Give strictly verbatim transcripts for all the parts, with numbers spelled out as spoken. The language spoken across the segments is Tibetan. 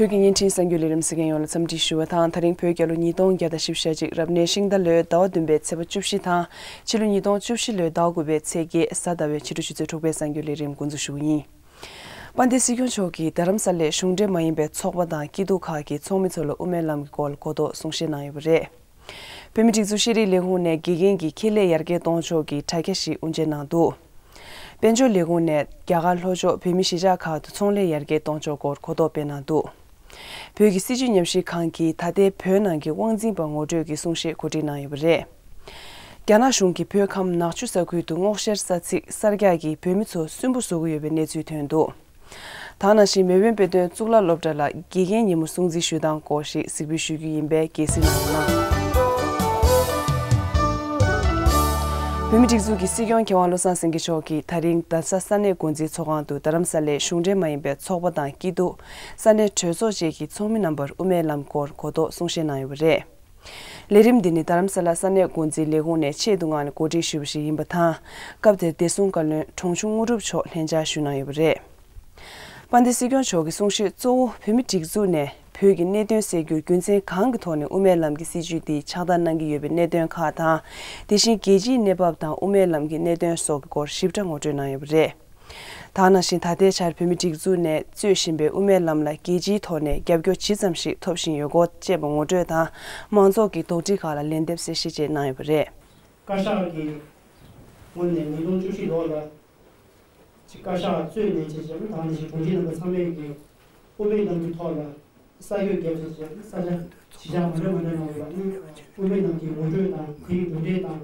བོད་ཀྱི་བརྙན་འཕྲིན་གསར་འགྱུར་ལས་རིམ་གཟིགས་མཁན་ཡོངས་ལ་འཚམས་འདྲི་ཞུ་བ་དང་། ད་རིང་བོད་རྒྱལ་ལོ་ཉིས་སྟོང་བརྒྱ་དང་བཞི་བཅུ་ཞེ་གཅིག་རབ་གནས་ཤིང་རྟ་ལོའི་ཟླ་བ་བདུན་པའི་ཚེས་པ་བཅུ་བཞི་དང་། ཕྱི་ལོ་ཉིས་སྟོང་བཅུ་བཞི་ལོའི་ཟླ་དགུ་པའི་ཚེས་བརྒྱད་གཟའ་ཟླ་བའི་ཕྱི་དྲོ་ཆུ་ཚོད་དྲུག་པའི་གསར་འགྱུར་ལས་རིམ་འགོ་འཛུགས་ཞུ་གི་ཡིན། དཔལ་ལྡན་སྲིད་སྐྱོང་མཆོག་གིས་རྡ་རམ་ས་ལའི་གཞུང་འབྲེལ་མ་ཡིན་པའི་ཚོགས་པ་དང་སྐྱིད་སྡུག་ཁག་གི་ཚོགས་མི་ཚོ་ལ་དབུ་མའི་ལམ་གྱི་སྐོར་གོ་རྟོགས་གསུང་བཤད་གནང་ཡོད་པ་རེད། བོད་མིའི་སྒྲིག་འཛུགས་ཤེས་རིག་ལས་ཁུངས་ནས་དགེ་རྒན་གྱི་ཁེ་ལས་ཡར་རྒྱས་གཏོང་ཕྱོགས་ཀྱི་དྲ་རྒྱ་ཞིག་དབུ་འབྱེད་གནང་འདུག། དཔལ་འབྱོར་ལས་ཁུངས་ནས་རྒྱ་གར་ལྷོ་ཕྱོགས་བོད་མིའི་གཞིས་ཆགས་ཁག་ཏུ་ཚོང་ལས་ཡར་རྒྱས་གཏོང་ཕྱོགས་སྐོར་གོ་རྟོགས་སྤེལ་གནང་འདུག། བོད་ཀྱི་སྲིད་བྱུས་ཉམས་ཞིབ་ཁང་གིས་ད་ལྟའི་བོད་ནང་གི་དབང་འཛིན་པ་ངོ་སྤྲོད་ཀྱི་གསུང་བཤད་གོ་སྒྲིག་གནང་ཡོད་པ་རེད། རྒྱ་ནག་གཞུང་གིས་བོད་ཁམས་ནག་ཆུ་ས་ཁུལ་དུ་སྔོག་བཤེར་ས་ཚིགས་གསར་རྒྱག་གིས་བོད་མི་ཚོ་སུན་པོ་བཟོ་གི་ཡོད་པའི་གནས་ཚུལ་ཐོན་འདུག། ད་ནང་བཞིན་མེས་དབོན་དཔེ་སྟོན་གཙུག་ལག་སློབ་གྲྭ་ལ་དགེ་རྒན་ཉིན་མོ་སྲུང་བརྩི་ཞུ་སྟངས་སྐོར་ཞིག་གཟིགས་འབུལ་ཞུ་རྒྱུ་ཡིན་པས་དགྱེས་གཟིགས་གནང་རོགས་གནང་། བོད་མིའི་སྒྲིག་འཛུགས་ཀྱི་སྲིད་སྐྱོང་མཁས་དབང་བློ་བཟང་སེང་གེ་མཆོག་གིས་ད་རིང་རྡ་ས་ས་གནས་འགོ་འཛིན་ཚོགས་ཁང་དུ་རྡ་རམ་ས་ལའི་གཞུང་འབྲེལ་མ་ཡིན་པའི་ཚོགས་པ་དང་སྐྱིད་སྡུག་ས་གནས་གྲོས་ཚོགས་བཅས་ཀྱི་ཚོགས་མི་རྣམ་པར་དབུ་མའི་ལམ་སྐོར་གོ་རྟོགས་གསུང་བཤད་གནང་ཡོད་པ་རེད། ལས་རིམ་འདི་ནི་རྡ་རམ་ས་ལ་ས་གནས་འགོ་འཛིན་ལས་ཁུངས་ནས་ཆེད་དུ་མངགས་ནས་གོ་སྒྲིག་ཞུས་པ་ཞིག་ཡིན་པ་དང་། སྐབས་དེར་བདེ་སྲུང་བཀའ་བློན་དྲུང་ཆུ་དངོས་གྲུབ་མཆོག་ལྷན་བཅར་ཞུ་གནང་ཡོད་པ་རེད། དཔལ་ལྡན་སྲིད་སྐྱོང་མཆོག་གི་གསུང་བཤད་གཙོ་བོ་བོད་མིའི་སྒྲིག་འཛུགས་ནས་བོད་ཀྱི་གནད་དོན་སེལ་རྒྱུར་རྒྱུ་མཚན་གང་གི་ཐོག་ནས་དབུ་མའི་ལམ་གྱི་སྲིད་བྱུས་འདི་ཕྱག་བསྟར་གནང་གི་ཡོད་པའི་གནད་དོན་ཁག་དང་། དེ་བཞིན་རྒྱལ་སྤྱིའི་གནས་བབ་དང་དབུ་མའི་ལམ་གྱི་གནད་དོན་སོགས་ཀྱི་སྐོར་ཞིབ་ཕྲ་ངོ་སྤྲོད་གནང་ཡོད་པ་རེད། ད་ག་ནང་བཞིན་ད་ལྟའི་ཆར་བོད་མིའི་སྒྲིག་འཛུགས་ནས་རྩོད་བཞིན་པའི་དབུ་མའི་ལམ་ལ་རྒྱལ་སྤྱིའི་ཐོག་ནས་རྒྱབ་སྐྱོར་ཇི་ཙམ་ཞིག་ཐོབ་བཞིན་ཡོད་སྐོར་བཅས་པ་ངོ་སྤྲོད་དང་། མང་ཚོགས་ཀྱི་དོགས་འདྲི་ཁག་ལ་ལན་འདེབས་གསལ་བཤད་བཅས་གནང་ཡོད་པ་རེད། བཀའ་ཤག་གི་ངོས་ནས་ཉིས་སྟོང་བཅུ་བཞི་ལོ་ལ་ཅིག་བཀའ་ཤག་གཙོས་ནས་བྱས་བྱས་ད་ནི་ཅིག་དྲུང་ཆེ་རྣམ་པ་ཚང་མས་ཀྱི་དབུ་མའི་ལམ་གྱི་ཐོག་ལ་ས་ཡོད་རྒྱབ་བྱས་བྱས་ས་ཆ་གཞིས་ཆགས་མ་འདྲ་མ་འདྲ་ནང་ལ་ནི་དབུ་མའི་ལམ་གྱི་ངོ་སྤྲོད་དང་དེའི་གྲུབ་འབྲས་དང་།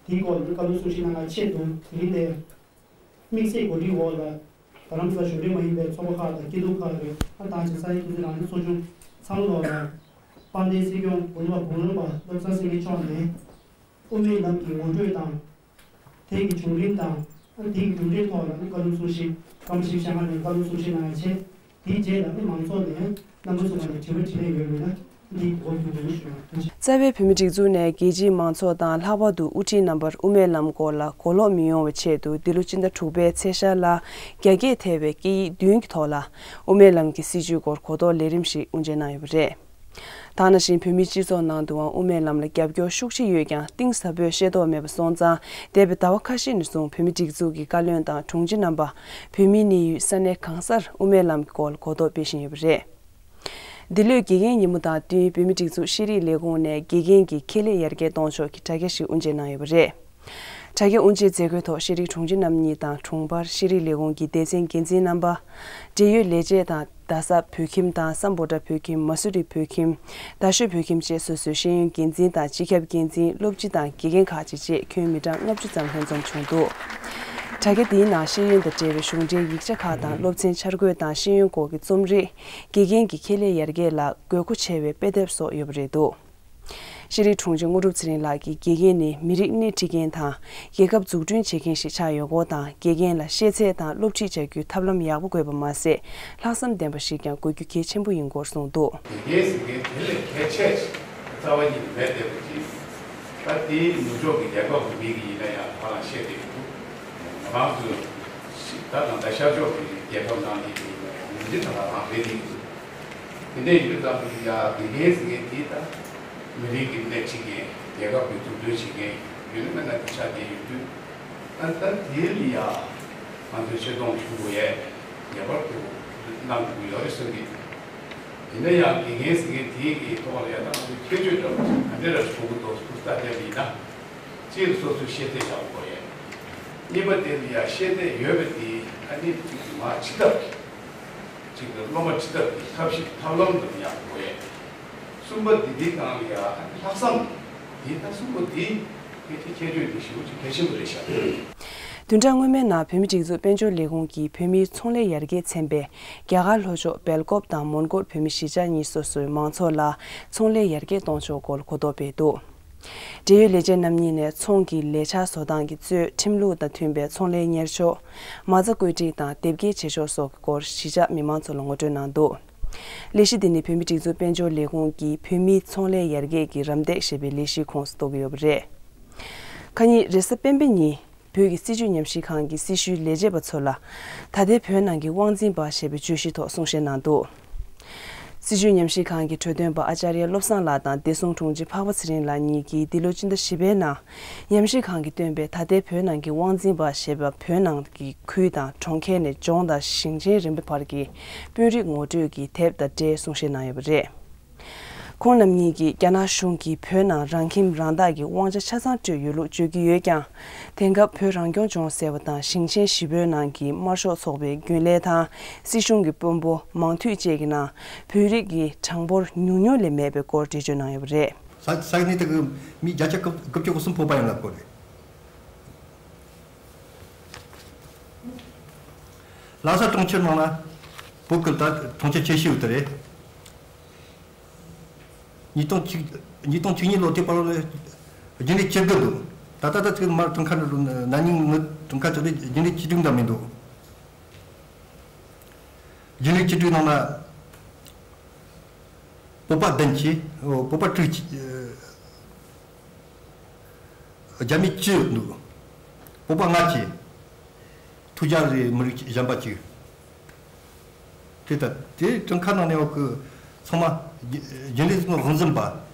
དེའི་སྐོར་ལ་བཀའ་བློན་གསུང་བཤད་གནང་བ་ཆེད་དུ་དེ་རིང་ནས་དམིགས་བསལ་གོ་སྒྲིག་འོག་ལ་རྡ་རམ་ས་ལ་གཞུང་འབྲེལ་མ་ཡིན་པའི་ཚོགས་པ་ཁག་དང་སྐྱིད་སྡུག་ཁག་གི་ཨ་ཏང་ཆེ་ས་ཡི་ཐུགས་རྗེ་རང་ནས་གཙོ་སྐྱོང་ཚང་ལོག་ལ་དཔལ་ལྡན་སྲིད་སྐྱོང་དགུང་ལོ་དགུང་ལོ་པ་བློ་བཟང་སེང་གེ་མཆོག་ནས་དབུ་མའི་ལམ་གྱི་ངོ་སྤྲོད་དང་། དེ་གི་བྱུང་རིམ་དང་། ཨ་དེ་གི་གྲུབ་འབྲས་ཐོག་ལ་ནི་བཀའ་བློན་གསུང་བཤད་སྐར་མ་བཞི་བཅུ་ཞེ་ལྔ་ནས་བཀའ་བློན་གསུང་བཤད་གནང་ཡ་བྱས། དེའི་རྗེས་ལ་ནི་མང་ཚོགས་ནས་རྣམ་པ་ཚོ་ལ་ནི་དྲི་བ་དྲིས་ལན་ཡོད་མེད་ན་འདི་འགོ་འཛུགས་དགོས་ཞུ་ཡང་ཐུགས་རྗེ་ཆེ། རྩ་བའི་བོད་མིའི་སྒྲིག་འཛུགས་ནས་རྒྱལ་སྤྱིའི་མང་ཚོགས་དང་ལྷག་པར་དུ་དབུ་ཁྲིད་རྣམ་པར་དབུ་མའི་ལམ་སྐོར་ལ་གོ་ལོག་མི་ཡོང་བའི་ཆེད་དུ་འདི་ལོ་སྤྱི་ཟླ་དྲུག་པའི་ཚེས་ཤར་ལ་རྒྱ་སྐད་ཐེ་བའི་སྐད་ཡིག་བདུན་གྱི་ཐོག་ལ་དབུ་མའི་ལམ་གྱི་སྲིད་བྱུས་སྐོར་གོ་རྟོགས་ལས་རིམ་ཞིག་དབུ་འབྱེད་གནང་ཡོད་པ་རེད། ད་ག་ནང་བཞིན་བོད་མིའི་སྤྱི་ཚོགས་ནང་དུའང་དབུ་མའི་ལམ་ལ་རྒྱབ་སྐྱོར་ཤུགས་ཆེ་ཡོད་ཀྱང་གཏིང་ཟབ་པོས་ཤེས་རྟོགས་མེད་པ་སོང་ཙང་། འདས་པའི་ཟླ་བ་ཁ་ཤས་ནས་བཟུང་བོད་མིའི་སྒྲིག་འཛུགས་ཀྱི་བཀའ་བློན་དང་དྲུང་ཆེ་རྣམ་པ་བོད་མིའི་གནས་ཡུལ་ས་གནས་གང་སར་དབུ་མའི་ལམ་གྱི་སྐོར་ལ་གོ་རྟོགས་སྤེལ་བཞིན་ཡོད་པ་རེད། འདི་ལོའི་དགེ་རྒན་ཉིན་མོ་དང་བསྟུན་བོད་མིའི་སྒྲིག་འཛུགས་ཤེས་རིག་ལས་ཁུངས་ནས་དགེ་རྒན་གྱི་ཁེ་ལས་ཡར་རྒྱས་གཏོང་ཕྱོགས་ཀྱི་དྲ་རྒྱ་ཞིག་དབུ་འབྱེད་གནང་ཡོད་པ་རེད། དྲ་རྒྱ་དབུ་འབྱེད་མཛད་སྒོའི་ཐོག་ཤེས་རིག་དྲུང་ཆེ་རྣམ་གཉིས་དང་དྲུང་འཕར་ཤེས་རིག་ལས་ཁུངས་ཀྱི་སྡེ་ཚན་འགན་འཛིན་རྣམ་པ། འབྲེལ་ཡོད་ལས་བྱེད་དང་རྡ་ས་བོད་ཁྱིམ་དང་སམ་བྷོ་ཊ་བོད་ཁྱིམ། མ་སུ་རི་བོད་ཁྱིམ། རྡ་ཤོད་བོད་ཁྱིམ་བཅས་སོ་སོའི་ཤེས་ཡོན་འགན་འཛིན་དང་སྤྱི་ཁྱབ་འགན་འཛིན། སློབ་སྤྱི་དང་དགེ་རྒན་ཁག་ཅིག་བཅས་ཁྱོན་མི་གྲངས་ལྔ་བཅུ་ཙམ་ལྷན་འཛོམས་བྱུང་འདུག། དྲ་རྒྱ་འདིའི་ནང་ཤེས་ཡོན་དང་འབྲེལ་བའི་གཞུང་འབྲེལ་ཡིག་ཆ་ཁག་དང་སློབ་ཚན་འཆར་འགོད་དང་ཤེས་ཡོན་སྐོར་གྱི་རྩོམ་རིག་དགེ་རྒན་གྱི་ཁེ་ལས་ཡར་རྒྱས་ལ་དགོས་མཁོ་ཆེ་བའི་དཔེ་དེབ་སོགས་ཡོད་པ་རེད་འདུག། ཤེས་རིག་དྲུང་ཆེ་དངོས་གྲུབ་ཚེ་རིང་ལགས་ཀྱིས་དགེ་རྒན་ནི་མི་རིགས་སྣེ་ཁྲིད་མཁན་དང་རྒྱལ་ཁབ་འཛུགས་སྐྲུན་བྱེད་མཁན་ཞིག་ཆགས་ཡོད་སྐོར་དང་། དགེ་རྒན་ལ་ཤེས་ཚད་དང་སློབ་ཁྲིད་བྱ་རྒྱུའི་ཐབས་ལམ་ཡག་པོ་དགོས་པ་མ་ཟད། ལྷག་བསམ་ལྡན་པ་ཞིག་ཀྱང་དགོས་རྒྱུ་གལ་ཆེན་པོ་ཡིན་སྐོར་གསུངས་འདུག། དགེ་རྒན་ཟེར་མཁན་དེ་ལས་གལ་ཆེ་ཞིག་རྩ་བ་ཉིད་ནས་མེད་བསྡད་པ་ཅིག། ད་དེའི་ནུབ་ཕྱོགས་ཀྱི་རྒྱལ་ཁབ་ཀྱི་མི་གི་ཡིན་ན་ཡང་ཧ་ལམ་ཤེས་བསྡད་ཀྱི་འདུག། ང་རང་ཚོ་ད་ད་ལྟ་ཤར་ཕྱོགས་ཀྱི་རྒྱལ་ཁབ་ནང་གི་ཡིན་ན་ཡང་ཡིན་གཅིག་ད་ལ་རང་རེད་བསྡད་ཀྱི་འདུག། དེ་འདྲ་ཡིན་དུས་ཙམ་དུ་ཡ་དགེ་རྒན་ཟེར་མཁན་དེ་ད་མི་རིགས་ཀྱི་སྣེ་ཁྲིད་མཁན། རྒྱལ་ཁབ་ཀྱི་འཛུགས་སྐྲུན་བྱེད་མཁན་ཡོད་ན་མེད་ན་དེ་ཆགས་བསྡད་ཡོད་དུས། ཨ་ད་དེ་ལ་ཡ་ང་ཚོས་ཆེ་མཐོང་ཞུ་དགོས་ཡས་ངེས་པར་དུ་གནང་དགོས་ཡོད་རེད་བསམ་གྱི་འདུག། ཡིན་ན་ཡང་དགེ་རྒན་ཟེར་མཁན་དེ་གི་ཐོག་ལ་ཡ་ད་ང་ཚོས་ཁྱད་ཆོས་འདྲ་པོ་ག་འདྲ་ར་ཞུ་དགོས་འདུག་ཟེར་ལྟ་བསྡད་པ་ཡིན་ན། གཅིག་ལ་སོ་སོའི་ཤེས་ཚད་བཞག་དགོས་ཡས། གཉིས་པ་དེ་ལ་ཡ་ཤེས་ཚད་ཡོད་པ་དེ་ཨ་ནི་གཅིག་མ་ཕྱི་ཐབས་ཀྱི་གཅིག་ལ་སློབ་མ་ཁྲིད་ཐབས་ཀྱི་ཐབས་ཤེས་ཐབས་ལམ་དུ་ཡང་དགོས་ཡས། གསུམ་པ་འདི་འདིའི་སྒང་ལ་ཡང་ལྷག་བསམ་འདི་ད་གསུམ་པ་འདི་ཁྱད་ཆོས་ཁྱད་ཆོས་འདི་ཞེ་པོ་ཅིག་གལ་ཆེན་པོ་རེད་ཤག། བདུན་ཕྲག་སྔོན་མའི་ནང་བོད་མིའི་སྒྲིག་འཛུགས་དཔལ་འབྱོར་ལས་ཁུངས་ཀྱིས་བོད་མིའི་ཚོང་ལས་ཡར་རྒྱས་ཚན་པས་རྒྱ་གར་ལྷོ་ཕྱོགས་སྦེལ་ཀོབ་དང་མོན་གྷོར་བོད་མིའི་གཞིས་ཆགས་གཉིས་སོ་སོའི་མང་ཚོགས་ལ་ཚོང་ལས་ཡར་རྒྱས་གཏོང་ཕྱོགས་སྐོར་གོ་རྟོགས་སྤེལ་འདུག། འབྲེལ་ཡོད་ལས་བྱེད་རྣམ་གཉིས་ནས་ཚོང་གི་ལས་འཆར་བཟོ་སྟངས་ཀྱི་གཙོས་ཁྲིམས་ལུགས་དང་མཐུན་པའི་ཚོང་ལས་གཉེར་ཕྱོགས། མ་རྩ་བཀོད་སྒྲིག་དང་དེབ་སྐྱེལ་བྱེད་ཕྱོགས་སོགས་ཀྱི་སྐོར་གཞིས་ཆགས་མི་མང་ཚོ་ལ་ངོ་སྤྲོད་གནང་འདུག། ལས་གཞི་འདི་ནི་བོད་མིའི་སྒྲིག་འཛུགས་དཔལ་འབྱོར་ལས་ཁུངས་ཀྱིས་བོད་མིའི་ཚོང་ལས་ཡར་རྒྱས་ཀྱི་རམ་འདེགས་ཞེས་པའི་ལས་གཞིའི་ཁོངས་སུ་གཏོགས་ཀྱི་ཡོད་པ་རེད། ཁ་ཉིན་རེས་གཟའ་སྤེན་པ་ཉིན་བོད་ཀྱི་སྲིད་བྱུས་ཉམས་ཞིབ་ཁང་གི་སྲི་ཞུའི་ལས་བྱེད་པ་ཚོ་ལ་ད་ལྟའི་བོད་ནང་གི་དབང་འཛིན་པ་ཞེས་པའི་བརྗོད་གཞིའི་ཐོག་གསུང་བཤད་གནང་འདུག། སྲིད་བྱུས་ཉམས་ཞིབ་ཁང་གི་གྲོས་སྟོན་པ་ཨ་ཅཱརྱ་བློ་བཟང་ལགས་དང་བདེ་སྲུང་དྲུང་ཆེ་འཕགས་པ་ཚེ་རིང་ལགས་གཉིས་ཀྱིས་འདི་ལོའི་སྤྱི་ཟླ་བཞི་པའི་ནང་ཉམས་ཞིབ་ཁང་གིས་བཏོན་པའི་ད་ལྟའི་བོད་ནང་གི་དབང་འཛིན་པ་ཞེས་པ་བོད་ནང་གི་ཁུལ་དང་གྲོང་ཁྱེར་ནས་ལྗོངས་དང་ཞིང་ཆེན་རིམ་པའི་བར་གྱི་དཔོན་རིགས་ངོ་སྤྲོད་ཀྱི་དེབ་དང་འབྲེལ་གསུང་བཤད་གནང་ཡོད་པ་རེད། ཁོང་རྣམ་གཉིས་ཀྱིས་རྒྱ་ནག་གཞུང་གིས་བོད་ནང་རང་ཁྱིམ་རང་བདག་གི་དབང་ཆ་ཆ་ཚང་སྤྲོད་ཡོད་ལུགས་བརྗོད་ཀྱི་ཡོད་ཀྱང་། དེང་སྐབས་བོད་རང་སྐྱོང་ལྗོངས་ཟེར་བ་དང་ཞིང་ཆེན་བཞི་པོའི་ནང་གི་དམར་ཤོག་ཚོགས་པའི་རྒྱུན་ལས་དང་སྲིད་གཞུང་གི་དཔོན་པོ་མང་འཐུས་བཅས་ཀྱི་ནང་བོད་རིགས་ཀྱི་གྲངས་འབོར་ཉུང་ཉུང་ལས་མེད་པའི་སྐོར་འགྲེལ་བརྗོད་གནང་ཡོད་པ་རེད། ས་ས་གནས་དེ་གི་མི་བརྒྱ་ཆ་དགུ་བཅུ་གོ་གསུམ་བོད་པ་ཡིན་ལབ་དགོས་རེད། ལྷ་ས་གྲོང་ཁྱེར་ནང་ལ་བོད་ཀྱི་ད་གྲོང་ཁྱེར་ཆེ་ཤོས་དེ་རེད། ཉིས་སྟོང་གཅིག་ཉིས་སྟོང་བཅུ་གཉིས་ལོ་དེ་བར་ལ་རྒྱུན་ལས་བཅུ་དགུ་འདུག་ད་ལྟ་ད་ཚིག་མར་དྲུང་ཁ་འདྲ་ན་ནིང་ངི་དྲུང་ཁ་ཚོ་དེ་རྒྱུན་ལས་བཅུ་དྲུག་འདྲ་མི་འདུག་རྒྱུན་ལས་བཅུ་དྲུག་ནང་ལ་བོད་པ་བདུན་གྱིས་བོད་པ་དྲུག་གིས་རྒྱ་མི་བཅུ་འདུག་བོད་པ་ལྔ་གྱིས་ཐུ་རྒྱ་རེ་མི་རིགས་གཞན་པ་གཅིག་དེ་ལྟར་དེ་དྲུང་ཁ་ནང་ནས་འོག་གི་ཚང་མ་རྒྱུན་ལས་དབང་འཛིན་པ་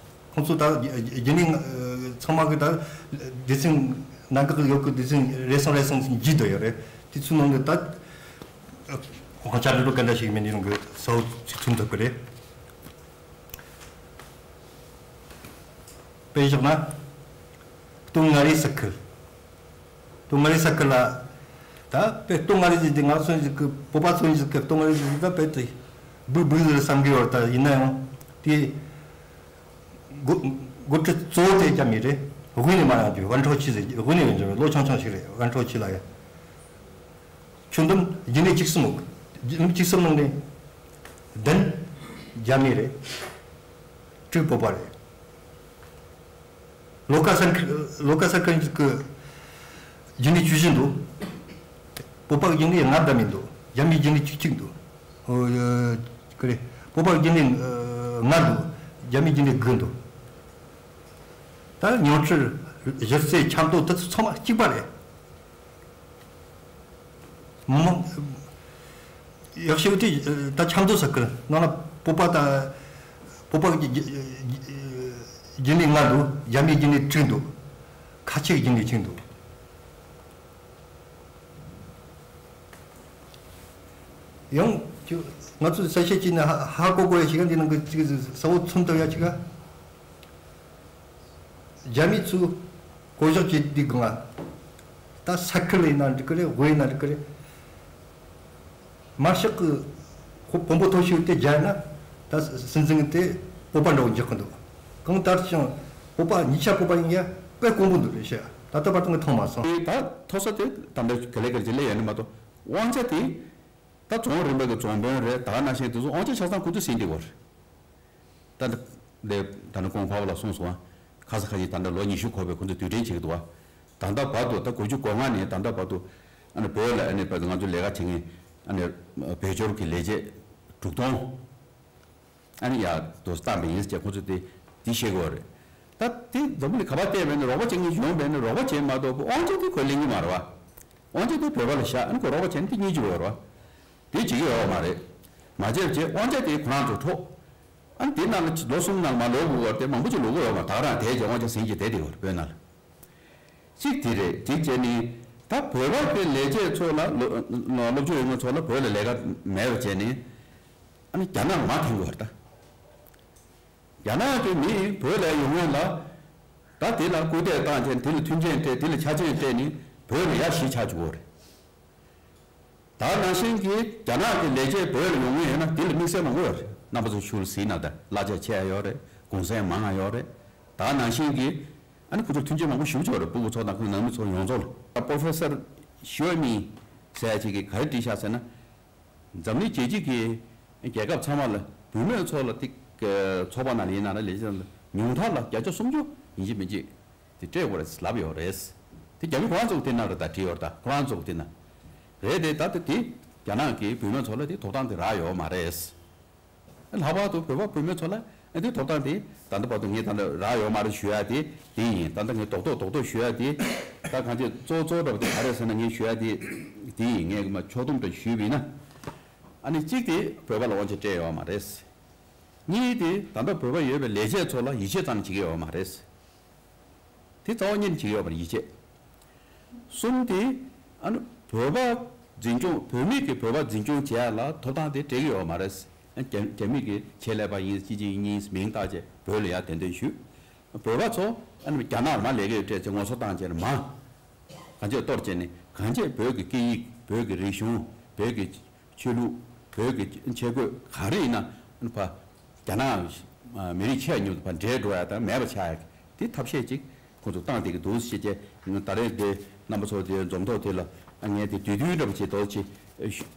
ཁོང་ཚོ་ད་རྒྱུན་ལས་ཚང་མ་གི་ད་སྡེ་ཚན་ནང་གི་ཡོད་གི་སྡེ་ཚན་རེ་ཟུང་རེ་ཟུང་འཇུས་བསྡད་ཡོད་རེད། དེ་ཚོའི་ནང་གི་ད་དབང་ཆ་རེ་རོ་ག་འདྲ་ཞིག་མེད་ནི་རང་གི་ས་བོ་ཚིག་མཚོན་ཐུབ་གི་རེད། དཔེ་བཞག་ན་སྟོད་མངའ་རིས་ས་ཁུལ། སྟོད་མངའ་རིས་ས་ཁུལ་ལ་ད་དཔེ་སྟོད་མངའ་རིས་ཟིག་དེ་ང་ཚོ་ཟིག་གི་བོད་པ་ཚོ་ཟིག་གི་སྟོད་མངའ་རིས་ཟིག་ད་དཔེ་དེ་སྦུག་སྦུག་ཟིག་བསམ་གི་ཡོད་ད། ཡིན་ན་ཡང་དེ་འགོ་འགོ་ཁྲིད་གཙོ་བོ་དེ་རྒྱ་མི་རེད། དབུས་ནས་མར་ཡོང་རྒྱུ་ཝན་ཁྲའོ་ཆི་ཟེར་དབུས་ནས་ཡོང་རྒྱུ་ལོ་ཆུང་ཆུང་ཞིག་རེད། ཝན་ཁྲའོ་ཆི་ལ་ཡ། ཁྱོན་བསྡོམས་རྒྱུན་ལས་བཅུ་གསུམ་འོག་རྒྱུན་ལས་བཅུ་གསུམ་ནང་ནས་བདུན་རྒྱ་མི་རེད། དྲུག་བོད་པ་རེད། ལོ་ཀ་ས་ཁུལ་ལོ་ཀ་ས་ཁུལ་གྱི་རྒྱུན་ལས་བཅུ་བཞི་འདུག་བོད་པ་རྒྱུན་ལས་ལྔ་འདྲ་མི་འདུག་རྒྱ་མི་རྒྱུན་ལས་བཅུ་གཅིག་འདུག་ཨོ་ཡ། ཀི་རེད། བོད་པ་རྒྱུན་ལས་ལྔ་འདུག་རྒྱ་མི་རྒྱུན་ལས་དགུ་འདུག་ད་ཉུང་འཕྲི་གཞི་རྩའི་ཆབ་མདོ་དེ་ཚོ་ཚང་མ་གཅིག་པ་རེད། མི་མང་ཡག་ཤོས་དེ་ད་ཆབ་མདོ་ས་ཁུལ་ནང་ལ་བོད་པ་ད་བོད་པ་གི་རྒྱུན་ལས་ལྔ་འདུག་རྒྱ་མིའི་རྒྱུན་ལས་དྲུག་འདུག་ཁ་ཆེའི་རྒྱུན་ལས་གཅིག་འདུག་ཡང་ང་ཚོས་གསལ་བཤད་བྱས་ནས་ཧ་ཧ་གོ་དགོས་ཡ་ཞིག་འདི་ནང་གི་ཅིག་ས་བོ་མཚོན་ཐུབ་ཡ་ཞིག་ག་རྒྱ་མི་ཚོས་བསྐོ་གཞག་བྱས་དུས་སྒང་ལ་ད་ས་ཁུལ་ཡིན་ན་འགྲིག་གི་རེད། དབུས་ཡིན་ན་འགྲིག་གི་རེད། དམར་ཤོག་གི་ཁོ་དཔོན་པོ་མཐོ་ཤོས་དེ་རྒྱ་ཡིན་ན་ད་སྲིད་འཛིན་དེ་བོད་པ་འདྲ་བོ་འཇོག་གི་འདུག་གང་ལྟར་ཀྱང་བོད་པ་གཉིས་ཆ་བོད་པ་ཡིན་ཡ་དཔེ་དཀོན་པོ་འདུག་རེད་ཤག་ད་ལྟ་བར་དུ་ངས་མཐོང་མ་སོང་། དེ་ད་མཐོ་ས་དེ་ད་འདྲ་ག་ལེ་ག་ལེ་ཅིག་སླེབས་ཡོད་ནི་མ་གཏོགས་དབང་ཆ་དེ་ད་རྫོང་རིམ་པ་གི་རྫོང་དཔོན་རེད། ད་ག་ནང་བཞིན་དེ་ཚོ་དབང་ཆ་ཆ་ཚང་ཁོ་ཚོས་ཟིན་བསྡད་ཡོད་རེད། ད་ལྟ་ལས་ད་ནི་ཁོང་ཕ་བ་ལ་གསུངས་སོང་ཨ། ཁ་ས་ཁ་ཤས་ད་ལྟ་ལོ་ཉི་ཤུ་འཁོར་བའི་ཁོང་ཚོས་དུས་དྲན་བྱེད་ཀྱི་འདུག་ཨ། ད་ལྟ་བར་དུ་ད་དགུ་བཅུ་གོ་ལྔ་ནས་ད་ལྟ་བར་དུ་ཨ་ནི་བོད་ལ་ཨ་ནི་བོད་ང་ཚོ་ལས་ཀ་བྱེད་མཁན་ཨ་ནི་བོད་སྐྱོར་གྱི་ལས་བྱེད་དྲུག་སྟོང་ཨ་ནི་ཡར་དུ་བཏང་པ་ཡིན་ཟེར་ཁོང་ཚོས་དེ་དེ་བཤད་ཀྱི་ཡོད་རེད། ད་དེ་འཛམ་བུ་གླིང་ག་པར་བལྟས་པས་ནི་རོགས་པ་བྱེད་མཁན་ཡོང་བས་ནི་རོགས་པ་བྱེད་མ་གཏོགས་དབང་ཆ་དེ་ཁོས་ལེན་གྱི་མ་རེད་བ། དབང་ཆ་དེ་བོད་པ་ལ་བཞག་ཨ་ནི་ཁོས་རོགས་པ་བྱས་ནི་དེ་གཉིས་ཀྱི་ཡོད་རེད་བ། དེ་བྱེད་ཀྱི་ཡོད་མ་རེད། མ་བྱས་བྱས་དབང་ཆ་དེ་ཁོ་རང་ཚོ་འཕྲོག་ཨ་ནི་དེ་ནང་ལ་ལོ་གསུམ་ནང་མ་ལོ་དགུ་བར་དེ་མང་པོ་ཅིག་ལོག་གི་ཡོད་མ་རེད། ད་ག་རང་དེའི་རྗེས་དབང་ཆ་ཟིན་གྱི་བསྡད་དེ་ཡོད་རེད་བོད་ནང་ལ། གཅིག་དེ་རེད། གཅིག་བྱས་ནི་ད་བོད་པ་དེ་ལས་བྱེད་ཚོ་ལ་ལོ་ལོ་སློབ་སྦྱོང་ཡོད་མཁན་ཚོ་ལ་བོད་ལ་ལས་ཀ་མེད་པ་བྱས་ནི་ཨ་ནི་རྒྱ་ནག་ལ་མར་འཐེན་དགོས་རེད་ད། རྒྱ་ནག་གི་མི་བོད་ལ་ཡོང་མཁན་ལ་ད་དེ་ལ་སྐུལ་འདེད་བཏང་བྱས་དེ་ལ་མཐུན་རྐྱེན་སྤྲད། དེ་ལ་ཆ་རྐྱེན་སྤྲད་ནི་བོད་ལ་ཡར་གཞིས་ཆགས་བཅུག་གོ་རེད། ད་ནང་བཞིན་གྱི་རྒྱ་ནག་གི་ལས་བྱེད་བོད་ལ་ཡོང་མཁན་ཡོད་ན་དེ་ལ་དམིགས་བསལ་མང་པོ་ཡོད་རེད། རྣམ་པ་ཚོ་ཤུལ་ཟིན་ན་ད་གླ་ཆ་ཆེ་ཡ་ཡོད་རེད། གུང་སེང་མང་ང་ཡོད་རེད། ད་ནང་བཞིན་གྱི་ཨ་ནི་ཁོ་ཚོར་མཐུན་རྐྱེན་མང་པོ་ཞེ་པོ་ཅིག་ཡོད་རེད། སྤུ་གུ་ཚོ་དང་ཁོའི་ནང་མི་ཚོ་ཡོངས་རྫོགས་ལ། Professor Xiaoming་ཟེར་ཡ་ཅིག་གིས་ག་རེ་བྲིས་ཤག་ཟེར་ན། འཛམ་གླིང་རྒྱལ་སྤྱི་གི་རྒྱལ་ཁབ་ཚང་མ་ལ་བུད་མེད་ཚོ་ལ་ཏིག་ཚོགས་པ་ནང་ལ་ཡིན་ན་ར་ལས་བྱེད་ནང་ལ་ཉུང་མཐར་ལ་བརྒྱ་ཆ་སུམ་ཅུ་ཡིན་གཅིག་མིན་གཅིག་དེ་སྤྲད་དགོས་རེད་ལབ་ཡོད་རེད། དེ་རྒྱ་མི་ཁོ་རང་ཚོ་གི་དེ་ནང་རེད་ད་བྲིས་ཡོད་རེད་ད། ཁོ་རང་ཚོ་གི་དེ་ནང་རེད་དེ། ད་དེ་དེ་རྒྱ་ནག་གི་བུད་མེད་ཚོ་ལ་དེ་ཐོབ་ཐང་དེ་རག་ཡོད་མ་རེད། ལྷག་པར་དུ་བོད་པ་བུད་མེད་ཚོ་ལ་ཨ་དེ་ཐོབ་ཐང་དེ་ད་ལྟ་བར་དུ་ངས་ད་ལྟ་རག་ཡོད་མ་རེད་ཞུ་ཡ་དེ་དེ་ཡིན། ད་ལྟ་ངས་རྡོག་རྡོག་རྡོག་རྡོག་ཞུ་ཡ་དེ་ད་གང་ཅི་གཙོ་གཙོ་འདྲ་བ་དེ་ག་རེ་ཟེར་ན་ངས་ཞུ་ཡ་དེ་དེ་ཡིན། ངས་མ་ཕྱོགས་བསྡོམས་འདྲ་ཞུས་པ་ཡིན་ན་ཨ་ནི་གཅིག་དེ་བོད་པ་ལ་དབང་ཆ་སྤྲད་ཡོད་མ་རེད། གཉིས་དེ་ད་ལྟ་བོད་པ་ཡོད་པའི་ལས་བྱེད་ཚོ་ལ་ཡིད་ཆེས་ཙམ་བྱེད་ཀྱི་ཡོད་མ་རེད། དེ་རྩ་བ་ཉིད་ནས་བྱེད་ཀྱི་ཡོད་པར་ཡིད་ཆེས། གསུམ་དེ་ཨ་ནི་བོད་པ་འཛིན་སྐྱོང་བོད་མི་གི་བོད་པ་འཛིན་སྐྱོང་བྱེད་ཡ་ལ་ཐོབ་ཐང་དེ་སྤྲད་ཀྱི་ཡོད་མ་རེད། རྒྱ་རྒྱ་མི་གི་ཆེད་ལས་པ་ཡིན་ཅི་ཅི་ཡིན་མིང་བཏགས་བྱས་བོད་ལ་ཡར་གདན་འདྲེན་ཞུས། བོད་པ་ཚོ་ཨ་ནི་རྒྱ་ནག་ལ་མར་ལས་ཀ་ཡོད་སྤྲད་ཚེ་ངོ་སོ་བཏང་བྱས་ནས་མ། གང་ཅི་གཏོར་བྱས་ནས་གང་ཅི་བོད་ཀྱི་སྐད་ཡིག་བོད་ཀྱི་རིག་གཞུང་བོད་ཀྱི་ཆོས་ལུགས་བོད་ཀྱི་ཆས་གོས་ག་རེ་ཡིན་ན་ཕ་རྒྱ་ནག་མི་རིགས་ཆེ་བ་ཉུང་དུ་ཕ་འདྲེས་འགྲོ་ཡ་དང་མེད་པ་ཆགས་ཡ་དེ་ཐབས་ཤེས་ཅིག་ཁོང་ཚོ་བཏང་བསྡད་ཀྱི་འདུག་ཞེས་བྱས་ད་རེས་འདི་རྣམ་པ་ཚོ་དེ་འཛོམས་ཐོག་དེ་ལ་ངས་དེ་དུས་དུས་འདྲ་པོ་ཅིག་དོགས་ཅིག་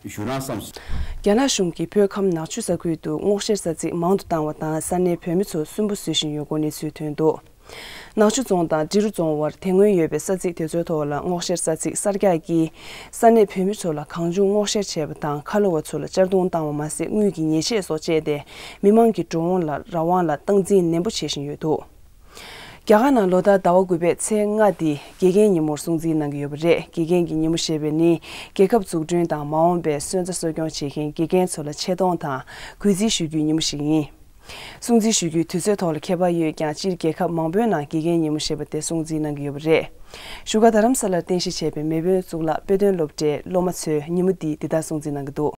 ཞུ་ན་བསམས། རྒྱ་ནག་གཞུང་གིས་བོད་ཁམས་ནག་ཆུ་ས་ཁུལ་དུ་སྔོག་བཤེར་ས་ཚིགས་མང་དུ་བཏང་བ་དང་ས་གནས་བོད་མི་ཚོ་སུན་པོ་བཟོ་བཞིན་ཡོད་སྐོར་གནས་ཚུལ་ཐོན་འདུག་ནག་ཆུ་རྫོང་དང་འབྲི་རུ་རྫོང་བར་དེ་སྔོན་ཡོད་པའི་ས་ཚིགས་དེ་ཚོའི་ཐོག་ལ་སྔོག་བཤེར་ས་ཚིགས་གསར་རྒྱག་གིས་ས་གནས་བོད་མི་ཚོ་ལ་གང་བྱུང་སྔོག་བཤེར་བྱས་པ་དང་ཁ་ལོ་བ་ཚོ་ལ་གཅར་རྡུང་བཏང་བ་མ་ཟད་དངུལ་གྱི་ཉེས་ཆད་སོགས་བཅད་དེ་མི་མང་གི་འགྲོ་འོང་ལ་རང་དབང་ལ་སྟངས་འཛིན་ནན་པོ་བྱེད་བཞིན་ཡོད་འདུག་རྒྱ་གར་ནང་ལོ་ལྟར་ཟླ་བ་དགུ་པའི་ཚེས་ལྔ་འདི་དགེ་རྒན་ཉིན་མོར་སྲུང་བརྩི་གནང་གི་ཡོད་པ་རེད། དགེ་རྒན་གྱི་ཉིན་མོ་ཞེས་པ་ནི་རྒྱལ་ཁབ་འཛུགས་སྐྲུན་དང་མ་འོངས་པའི་སོན་རྩ་གསོ་སྐྱོང་བྱེད་མཁན་དགེ་རྒན་ཚོ་ལ་ཆེ་མཐོང་དང་གུས་བརྩི་ཞུ་རྒྱུའི་ཉིན་མོ་ཞིག་ཡིན། སྲུང་བརྩི་ཞུ་རྒྱུའི་དུས་ཚོད་ཐོག་ལ་ཁྱད་པར་ཡོད་ཀྱང་སྤྱིར་རྒྱལ་ཁབ་མང་པོའི་ནང་དགེ་རྒན་ཉིན་མོ་ཞེས་པ་དེ་སྲུང་བརྩི་གནང་གི་ཡོད་པ་རེད། བཞུགས་སྒར་རྡ་རམ་ས་ལར་རྟེན་གཞི་བྱས་པའི་མེས་དབོན་གཙུག་ལག་དཔེ་སྟོན་སློབ་གྲྭའི་སློབ་མ་ཚོས་ཉིན་མོ་འདི་འདི་ལྟར་སྲུང་བརྩི་གནང་གི་འདུག་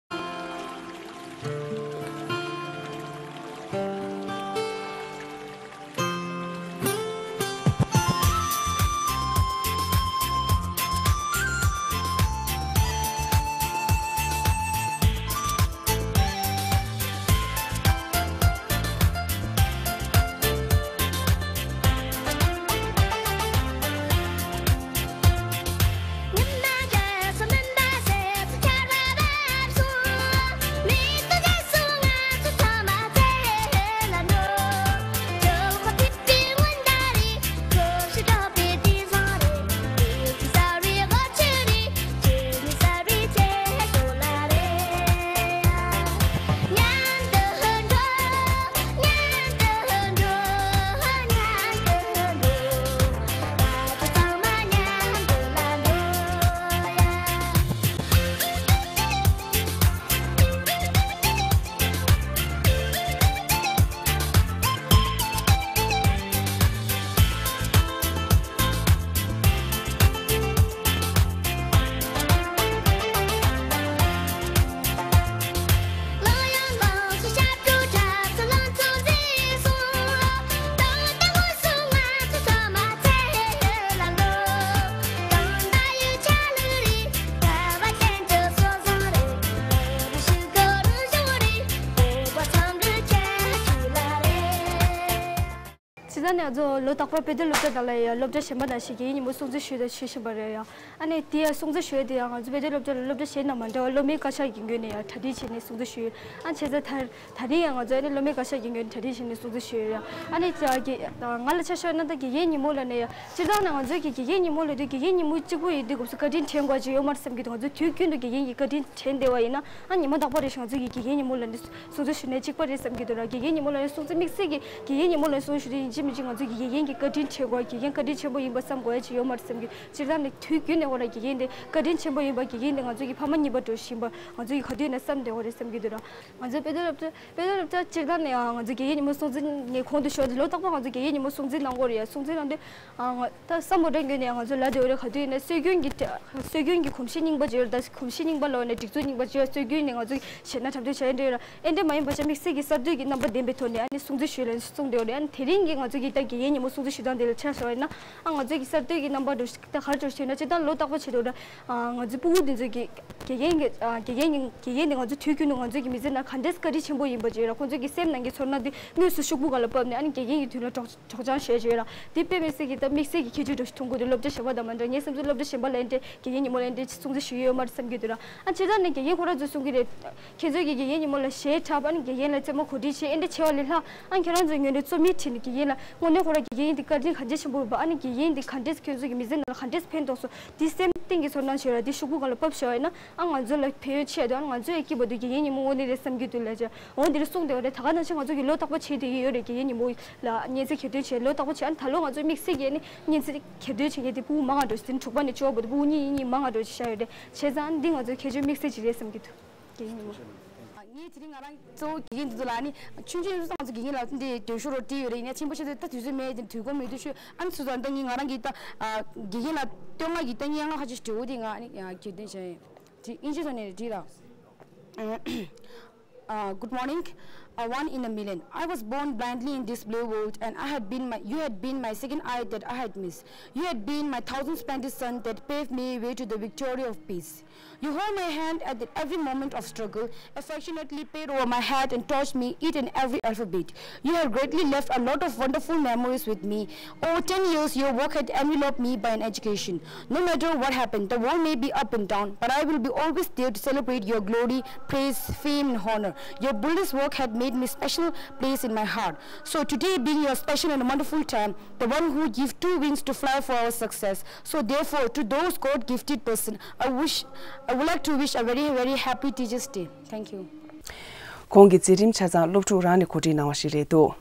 ཕྱི་ཟླ་ནས་ང་ཚོ་ལོ་རྟག་པར་དཔེ་སྟོན་སློབ་གྲྭ་ནང་ལ་ཡང་སློབ་གྲྭ་གཞན་པ་ནང་བཞིན་དགེ་རྒན་ཉིན་མོ་སྲུང་བརྩི་ཞུས་དང་ཞུ་བཞིན་པ་རེད་ཡ། ཨ་ནི་དེ་ཡང་སྲུང་བརྩི་ཞུ་ཡས་དེ་ཡང་ང་ཚོ་དཔེ་སྟོན་སློབ་གྲྭ་ལ་སློབ་གྲྭ་གཞན་དང་མ་འདྲ་བར་སློབ་མའི་བཀའ་ཤག་གི་ངོས་ནས་ཡང་གྲ་སྒྲིག་བྱས་ནས་སྲུང་བརྩི་ཞུས་ཡོད། ཨ་བྱས་ཙང་ད་ད་རིང་ཡང་ང་ཚོ་ཨ་ནི་སློབ་མའི་བཀའ་ཤག་གི་ངོས་ནས་གྲ་སྒྲིག་བྱས་ནས་སྲུང་བརྩི་ཞུས་ཡོད་ཡ། ཨ་ནི་ང་ལ་ཆ་བཞག་ན་ད་དགེ་རྒན་ཉིན་མོ་ལ་ནས་ཡང་སྤྱིར་བཏང་ནས་ང་ཚོའི་གི་དགེ་རྒན་ཉིན་མོ་ལ་དུས་དགེ་རྒན་ཉིན་མོ་གཅིག་པོ་ཡིན་དུས་སྐབས་སུ་བཀའ་དྲིན་དྲན་དགོས་ཅིག་ཡོད་མ་རེད་བསམ་གྱི་འདུག་ང་ཚོ་དུས་རྒྱུན་དུ་དགེ་རྒན་གྱི་བཀའ་དྲིན་དྲན་བསྡད་པ་ཡིན་ན། ཨ་ཉི་མ་རྟག་པ་རེ་ཞིག་ང་ཚོ་ཡི་དགེ་རྒན་ཉིན་མོ་ལ་ནི་སྲུང་བརྩི་ཞུ་ནས་གཅིག་པ་རེད་བསམ་གྱི་འདུག་ར། དགེ་རྒན་ཉིན་མོ་ལ་ནི་སྲུང་བརྩི་དམིགས་བསལ་གྱི་དགེ་རྒན་ཉིན་མོ་ལ་ནི་སྲུང་བརྩི་ཞུ་དུས་ཡིན་གཅིག་མིན་གཅིག་ང་ཚོ་ཡི་དགེ་རྒན་གྱི་བཀའ་དྲིན་དྲན་དགོས། དགེ་རྒན་བཀའ་དྲིན་ཆེན་པོ་ཡིན་པ་བསམ་དགོས་ཡ་ཅིག་ཡོད་མ་རེད་བསམ་གྱི། སྤྱིར་བཏང་ནི་དུས་རྒྱུན་ནས་འོ་ན་དགེ་རྒན་དེ་བཀའ་དྲིན་ཆེན་པོ་ཡིན་པ། དགེ་རྒན་དེ་ང་ཚོ་གི་ཕ་མ་གཉིས་པ་འདྲ་ཞིག་ཡིན་པ་ང་ཚོ་ཡི་ག་དུས་ཡིན་ན་བསམ་བསྡད་ཡོད་རེད་བསམ་གྱི་འདུག་ར། ང་ཚོའི་དཔེ་སྟོན་སློབ་གྲྭ་དཔེ་སྟོན་སློབ་གྲྭ་སྤྱིར་བཏང་ནས་ང་ཚོ་དགེ་རྒན་ཉིན་མོ་སྲུང་བརྩི་ནས་གོང་དུ་ཞུས་ཏེ་ལོ་རྟག་པར་ང་ཚོ་དགེ་རྒན་ཉིན་མོ་སྲུང་བརྩི་གནང་གི་ཡོད་རེད་ཡ། སྲུང་བརྩི་གནང་དུས། ཨ་ང་ད་བསམ་བློ་གཏོང་དུས་ནས་ང་ཚོ་ལབ་དེ་འོ་རེད། ག་དུས་ཡིན་ན་སྲོལ་རྒྱུན་གྱི་སྲོལ་རྒྱུན་གྱི་གོམས་གཤིས་རྙིང་པ་བརྗེ་ཡོད་རེད། ད་གོམས་གཤིས་རྙིང་པ་ལབ་ན་སྒྲིག་འཛུགས་རྙིང་པ་བརྗེ་ཡོད། སྲོལ་རྒྱུན་ནས་ང་ཚོ་གཞས་སྣ་འཁྲབ་སྟོན་བྱ་ཡ་འདྲ་ཡོད་ར། ཨེ་འདྲ་མ་ཡིན་པ་བྱ་དམིགས་བསལ་གྱི་གསར་གཏོད་ཀྱི་རྣམ་པ་ལྡན་པའི་ཐོག་ནས་ཨ་ནི་སྲུང་བརྩི་ཞུས་ལ་གསུངས་དེ་འོ་རེད། ཨ་ནི་དེ་རིང་གི་ང་ཚོ་གི་ད་དགེ་རྒན་ཉིན་མོ་སྲུང་བརྩི་ཞུ་སྟངས་དེ་ལ་ཆ་བཞག་པ་ཡིན་ན། ཨ་ང་ཚོ་གི་གསར་གཏོད་ཀྱི་རྣམ་པ་འདྲ་ཞིག་ད་ག་རེ་འདྲ་ཞིག་ཡོད་ན་སྤྱིར་བཏང་ལོ་རྟག་པར་བྱེད་དེ་འོ་ར། ཨ་ང་ཚོའི་ཕྲུ་གུ་འདི་ཚོ་གི་དགེ་རྒན་གྱི་ཨ་དགེ་རྒན་གྱི་དགེ་རྒན་འདི་ང་ཚོ་དུས་རྒྱུན་དུ་ང་ཚོ་གི་མི་ཚེ་ནང་ག་འདྲས་བཀའ་དྲིན་ཆེན་པོ་ཡིན་པ་བརྗེ་ཡོད་ར། ཁོང་ཚོ་གི་སེམས་ནང་གི་ཚོར་སྣང་དེ་དངོས་སུ་ཤོག་བུ་སྒང་ལ་ཕབ་ནས་ཨ་ནི་དགེ་རྒན་གྱི་དུས་ལ་སྒྲོག་སྒྲོག་སྦྱང་བྱས་བྱས་ཡོད་ར། དེ་དཔེ་མི་སྲིད་ཀྱི་ད་དམིགས་བསལ་གྱི་ཁྱད་ཆོས་འདྲ་ཞིག་མཐོང་གི་འདུག་སློབ་གྲྭ་གཞན་པ་དང་མ་འདྲ། ངའི་བསམ་ཚུལ་སློབ་གྲྭ་གཞན་པ་ལ་ཨེ་འདྲས་དགེ་རྒན་ཉིན་མོ་ལ་ཨེ་འདྲས་སྲུང་བརྩི་ཞུ་ཡི་ཡོད་མ་རེད་བསམ་གྱི་འདུག་ར། ཨ་སྤྱིར་བཏང་ནས་དགེ་རྒན་ཁོ་རང་ཚོས་གསུང་གི་རེད། ཁྱེད་ཚོས་ཀྱི་དགེ་རྒན་ཉིན་མོ་ལ་གཞས་འཁྲབ། ཨ་ནི་དགེ་རྒན་ལ་རྩེད་མོ་གོ་སྒྲིག་བྱེད། ཨེ་འདྲས་བྱས་པ་ལས་ལྷག་ཨ་ཁྱེད་རང་ཚོའི་ངོས་ནས་རྩོམ་ཡིག་བྲིས་ནས་དགེ་རྒན་ལ་དངོས་གནས་ཁོ་རང་དགེ་རྒན་འདི་བཀའ་དྲིན་ག་འདྲས་ཆེན་པོ་ཡོད་པ། ཨ་ནི་དགེ་རྒན་འདི་ག་འདྲས་ཁྱོད་ཚོ་གི་མི་ཚེ་ནང་ལ་ག་འདྲས་ཕན་ཐོགས་སོང་། འདི་སེམས་གཏིང་གི་ཚོར་སྣང་ཞིག་ཡོད་ར། འདི་ཤོག་བུ་སྒང་ལ་ཕབ་བཞག་པ་ཡིན་ན་ཨ་ང་ཚོ་ལ་ཕན་ཡོན་ཆེ་འདུག་ཨ་ང་ཚོ་ཡི་སྐྱིད་པ་འདུག་དགེ་རྒན་ཉིན་མོ་དངོས་གནས་རེད་བསམ་གྱི་འདུག་ལབ་བྱས། འོ་འདི་རེད་གསུངས་བསྡད་པ་རེད། ད་ག་ནང་བཞིན་ང་ཚོ་གི་ལོ་རྟག་པར་བྱེད་བསྡད་ཡོད་རེད། དགེ་རྒན་ཉིན་མོ་ལ་སྙན་ཚིག་གྱེར་འདོན་བྱས། ལོ་རྟག་པར་བྱས། ཨ་ནི་ད་ལོ་ང་ཚོ་དམིགས་བསལ་གྱི་ཨ་ནི་སྙན་ཚིག་གྱེར་འདོན་བྱེད་མཁན་དེ་ཕྲུ་གུ་མང་བ་འདྲ་ཞིག་འཛིན་གྲོགས་པ་ནས་ཆོག་པ་དེ་ཕྲུ་གུ་གཉིས་གཉིས་མང་བ་འདྲ་ཞིག་བཞག་ཡོད་རེད། བྱས་ཙང་ཨ་ནི་འདི་ང་ཚོའི་ཁྱད་ཆོས་དམིགས་བསལ་ཅིག་རེད་བསམ་གྱི་འདུག་དགེ་རྒན་ཉིན་མོ། ངས་དེ་རིང་ང་རང་གཙོ་བོ་དགེ་རྒན་འདི་ཚོ་ལ་ནི་ཆུང་ཆུང་ཡོད་ཙང་ང་ཚོ་དགེ་རྒན་ལ་འདི་འདོན་ཤོག་རོ་བྲིས་ཡོད་རེད། ཡིན་ན་ཆེན་པོ་ཆེ་ཚོ་ད་དུས་ཚོད་མེད་དེ་དུས་འཁོར་མེད་དུས་ཤོད་ཨ་ནི་སུ་ཚོ་ད་ངས་ང་རང་གི་ད་དགེ་རྒན་ལ་བསྟོད་བསྔགས་ཀྱི་ད་སྙན་ངག་ཁ་ཅིག་འབྲི་འོ་དེ་ང་ནི་གྱེར་འདོན་བྱས་ཡིན། དེ་དབྱིན་ཇི་ཐོག་ནས་བྲིས་ལ། Uh, good morning. A one in a million. I was born blindly in this blue world and I had been my, you had been my second eye that I had missed. You had been my thousand splendid sun that paved me way to the victory of peace. You hold my hand at the, every moment of struggle, affectionately paid over my head and taught me each and every alphabet. You have greatly left a lot of wonderful memories with me. Over ten years, your work had enveloped me by an education. No matter what happened, the world may be up and down, but I will be always there to celebrate your glory, praise, fame, and honor. Your boundless work had made me special place in my heart. So today, being your special and wonderful time, the one who give two wings to fly for our success. So therefore, to those God-gifted person, I wish, I would like to wish a very, very happy Teachers' Day. Thank you. ཁོང་གི་མཛད་རིམ་ཆ་ཚང་སློབ་ཕྲུག་རང་ནས་གོ་སྒྲིག་གནང་བ་ཞིག་རེད་འདུག་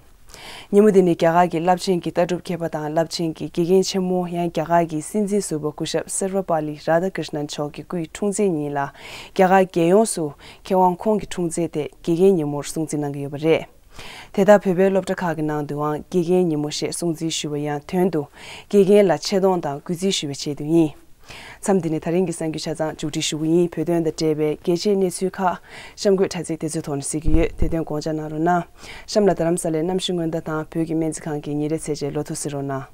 ཉིན་མོ་འདི་ནི་རྒྱ་གར་གྱི་རླབས་ཆེན་གྱི་ལྟ་གྲུབ་མཁས་པ་དང་རླབས་ཆེན་གྱི་དགེ་རྒན་ཆེན་མོ་ཡང་རྒྱ་གར་གྱི་སྲིད་འཛིན་ཟུར་པ་སྐུ་ཞབས་སར་བ་པཱ་ལི་རཱ་དྷ་ཀྲིཤ་ནན་མཆོག་གི་སྐུའི་འཁྲུངས་ཚེས་ཉིན་ལ་རྒྱ་གར་རྒྱལ་ཡོངས་སུ་མཁས་དབང་ཁོང་གི་འཁྲུངས་ཚེས་དེ་དགེ་རྒན་ཉིན་མོར་སྲུང་བརྩི་གནང་གི་ཡོད་པ་རེད། དེ་ལྟར་བོད་པའི་སློབ་གྲྭ་ཁག་གི་ནང་དུའང་དགེ་རྒན་ཉིན་མོ་ཞེས་སྲུང་བརྩི་ཞུ་བ་ཡང་དོན་དུ་དགེ་རྒན་ལ་ཆེ་མཐོང་དང་གུས་བརྩི་ཞུ་བའི་ཆེད་དུ་ཡིན། མཚམས་འདི་ནས་ད་རིང་གི་གསར་འགྱུར་ཆ་ཚང་མཇུག་སྒྲིལ་ཞུ་གི་ཡིན། བོད་དོན་དང་འབྲེལ་བའི་གལ་ཆེའི་གནས་ཚུལ་ཁག་གཤམ་འཁོད་དྲ་ཚིགས་དེ་ཚོའི་ཐོག་ནས་གཟིགས་ཀྱི་ཡོད། དེ་དོན་དགོངས་འཇགས་གནང་རོགས་གནང་། གཤམ་ལ་རྡ་རམ་ས་ལའི་གནམ་གཤིས་སྔོན་བརྡ་དང་བོད་ཀྱི་སྨན་རྩིས་ཁང་གི་ཉིན་རེའི་ཚེས་བཅད་ལོ་ཐོ་གཟིགས་རོགས་གནང་།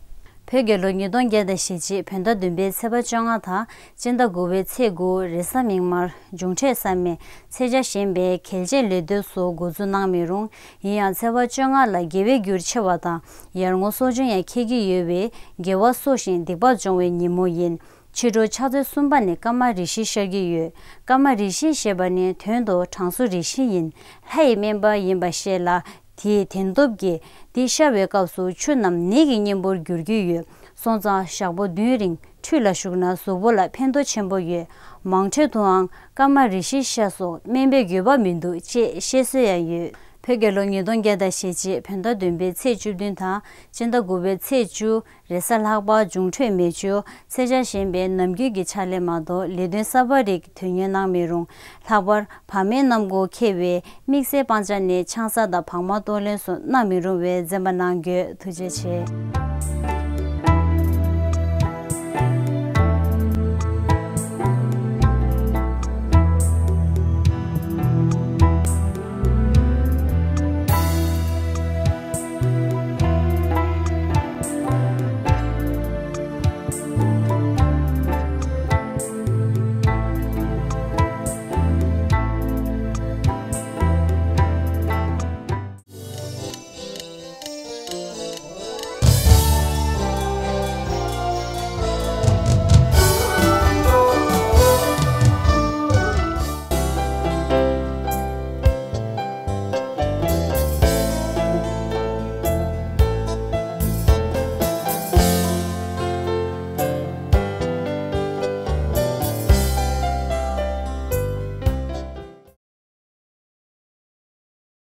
བོད་རྒྱལ་ལོ་ཉིས་སྟོང་བརྒྱ་དང་ཞེ་གཅིག་བོད་ཟླ་བདུན་པའི་ཚེས་པ་བཅོ་ལྔ་དང་སྤྱི་ཟླ་དགུ་པའི་ཚེས་དགུ་རེས་གཟའ་མིག་དམར། མཇུག་འཕྲད་ས་མེད། ཚེས་ཆ་གཞན་པའི་གལ་ཆེའི་ལས་དོན་སོགས་འགོ་འཛུགས་གནང་མི་རུང་། ཡིན་ཡང་ཚེས་པ་བཅོ་ལྔ་ལ་དགེ་བའི་རྒྱུར་ཆེ་བ་དང་ཡར་ངོ་གསོ་སྦྱོང་ཡང་འཁེལ་གྱི་ཡོད་པས་དགེ་བ་གསོ་ཞིང་སྡིག་པ་སྦྱོང་བའི་ཉིན་མོ་ཡིན། ཕྱི་དྲོ་ཕྱག་ཚེས་གསུམ་པ་ནས་ཀརྨ་རེ་ཞིག་ཤར་གྱི་ཡོད། ཀརྨ་རེ་ཞིག་ཞེས་པ་ནི་དོན་དུ་དྲང་སྲོང་རེ་ཞིག་ཡིན། ལྷ་ཡི་སྨན་པ་ཡིན་པ་ཤེས་སླ། དེའི་བདེན་སྟོབས་ཀྱིས་འདི་ཤར་བའི་སྐབས་སུ་ཆུ་རྣམས་ནད་ཀྱི་གཉེན་པོར་འགྱུར་གྱི་ཡོད། སོང་ཙང་ཞག་པོ་བདུན་རིང་ཁྲུས་ལ་ཞུགས་ན་གཟུགས་པོ་ལ་ཕན་ཐོགས་ཆེན་པོ་ཡོད། མང་ཁྲོད་དུའང་ཀརྨ་རེ་ཞིག་ཤ་སོགས་སྨན་པའི་དགོས་པ་མི་འདུག་ཅེས་བཤད་སྲོལ་ཡང་ཡོད། བོད་རྒྱལ་ལོ་ཉིས་སྟོང་བརྒྱ་དང་ཞེ་གཅིག་བོད་ཟླ་བདུན་པའི་ཚེས་བཅུ་བདུན་དང་སྤྱི་ཟླ་དགུ་པའི་ཚེས་བཅུ། རེས་གཟའ་ལྷག་པ། མཇུག་འཕྲོད་མེ་མཆོད། ཚེས་ཆ་གཞན་པའི་ནམ་རྒྱུན་གྱི་ཕྱག་ལས་མ་གཏོགས་ལས་དོན་གསར་པ་རིགས་དོན་གཉེར་གནང་མི་རུང་། ལྷག་པར་བར་མའི་གནམ་སྒོ་འཁེལ་བའི་དམིགས་བསལ་སྤང་བྱ་ནི་ཆང་ས་དང་བག་མ་གཏོར་ལེན་སོགས་གནང་མི་རུང་བའི་འཛེམ་པ་གནང་དགོས། ཐུགས་རྗེ་ཆེ།